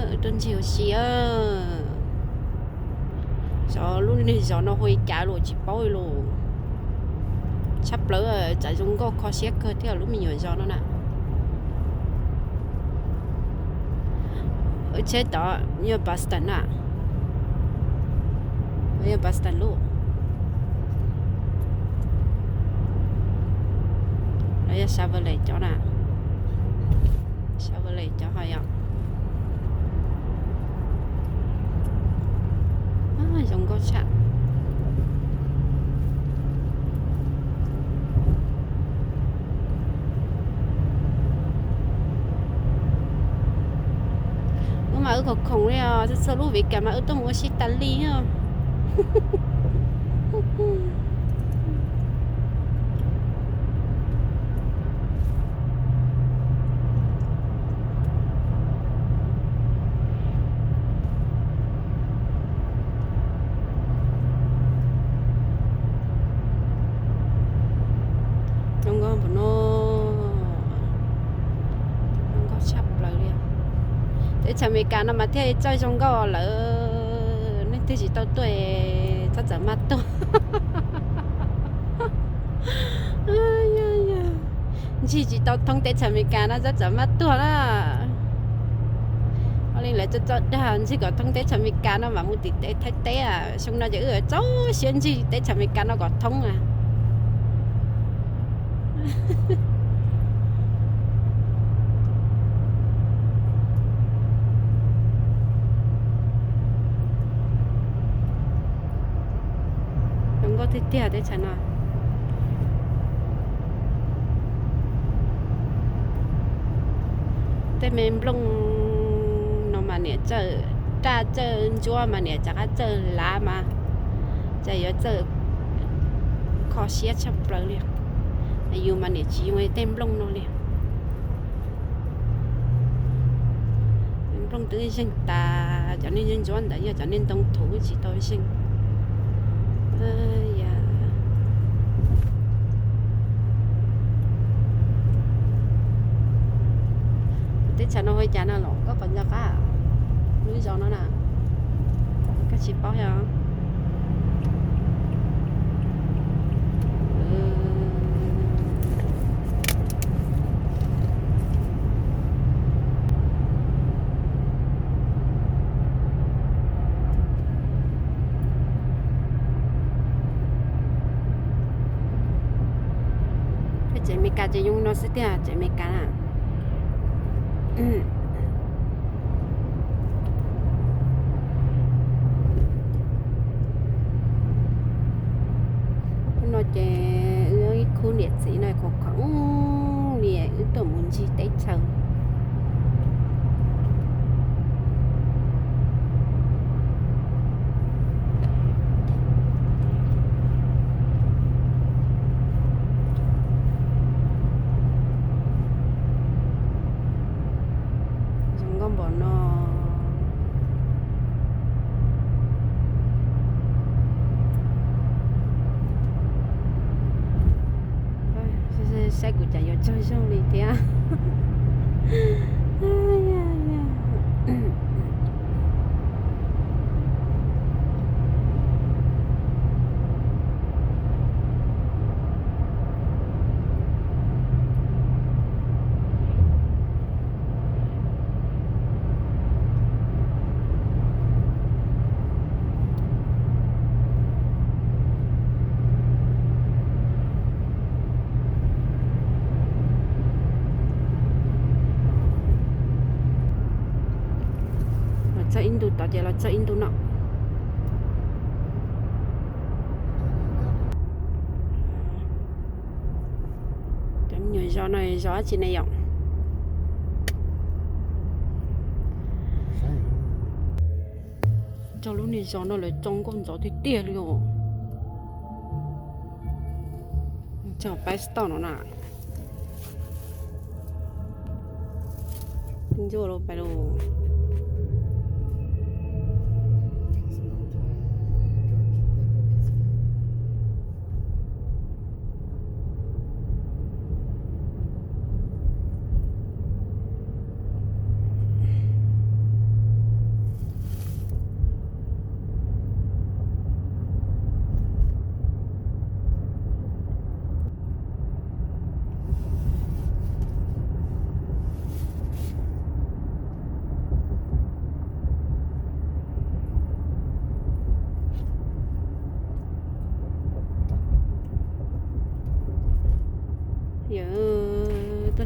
Tuaj ncig ua si. Xyov lub niag zos no hu li cas los tsis paub li los. Tshaj plaws, tsam zoo nkauj kho siab kawg thiab lub me nyuam zos no na. Wb tsheb tod yog Boston na. Yog Boston lub. Los yog Chevrolet cov na. Chevrolet cov ho yom. Zoo nkauj tshaj. Wb mas wb khoom khoom li os, txhua txhua lub Vegas mas wb tuaj mus ua si tas li os. Zoo nkauj npaum no, zoo nkauj tshaj plaws li. Teb chaws Amelikas no mas thiaj txawj zoo nkauj lawm, nej twg tsis tau tuaj txhob txawm maj tuaj. Ncig tsis tau thoob teb chaws Amelikas no txhob txawm maj tuaj na. Ua li lawv txawj txawj dag ncig kom thoob teb chaws Amelikas no mam mus tim teb Thaib teb. Xyoo no ces wb yuav txaus siab ncig teb chaws Amelikas no kom thoob na. Zoo nkauj tiag tiag teb chaws no. Tej me nplooj no mas niam txawj, raj txawj ntsuab mas niam rov qab txawj lav mas, cas yuav txawj kho siab tshaj plaws li. Yus mas niam tsis yoo tej nplooj no li. Nplooj twb zeeg tas, cov niag ntsuab ntawd yog cov niag ntoo thuv tsis tau zeeg. Teb chaws no ua cas no los koj qhov ncauj qab, lub zos no na, koj tsis paub os. Tsev Amelikas ces zoo no xwb tiag, tsev Amelikas na. Hnub no ces wb ib khub niam txiv no khoom khoom li wb tuaj mus ncig teb chaws. Zoo nkauj npaum no. Saib kuv cas yuav tsaug zog li thiab. Los txog ib ntu tod ces los txog ib ntu no. Cov me nyuam zos no zos dab tsi ne yom? Cov lub niag zos no lawv tsoo nkauj ntxov tiag tiag li os. Cov pais toj no na. Ntsuj los pais los.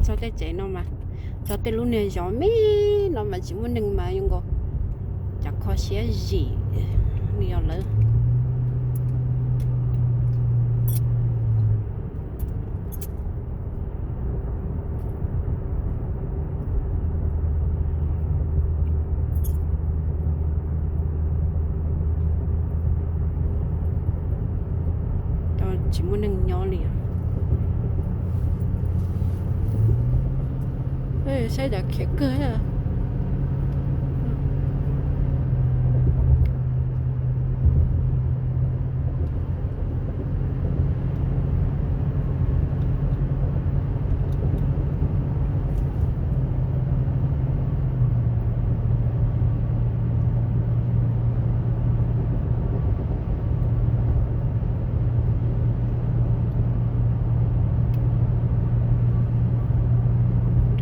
Txog tej tsev no mas, txog tej lub niag zos me no mas tsis muaj neeg mas zoo nkaus cas kho siab zim li yog lawv. Tsis muaj neeg nyob li. Saib dav khiav kawg.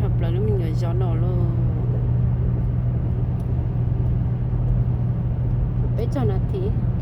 Dhau plaws lub me nyuam zos no lauj. Peb caug nas this.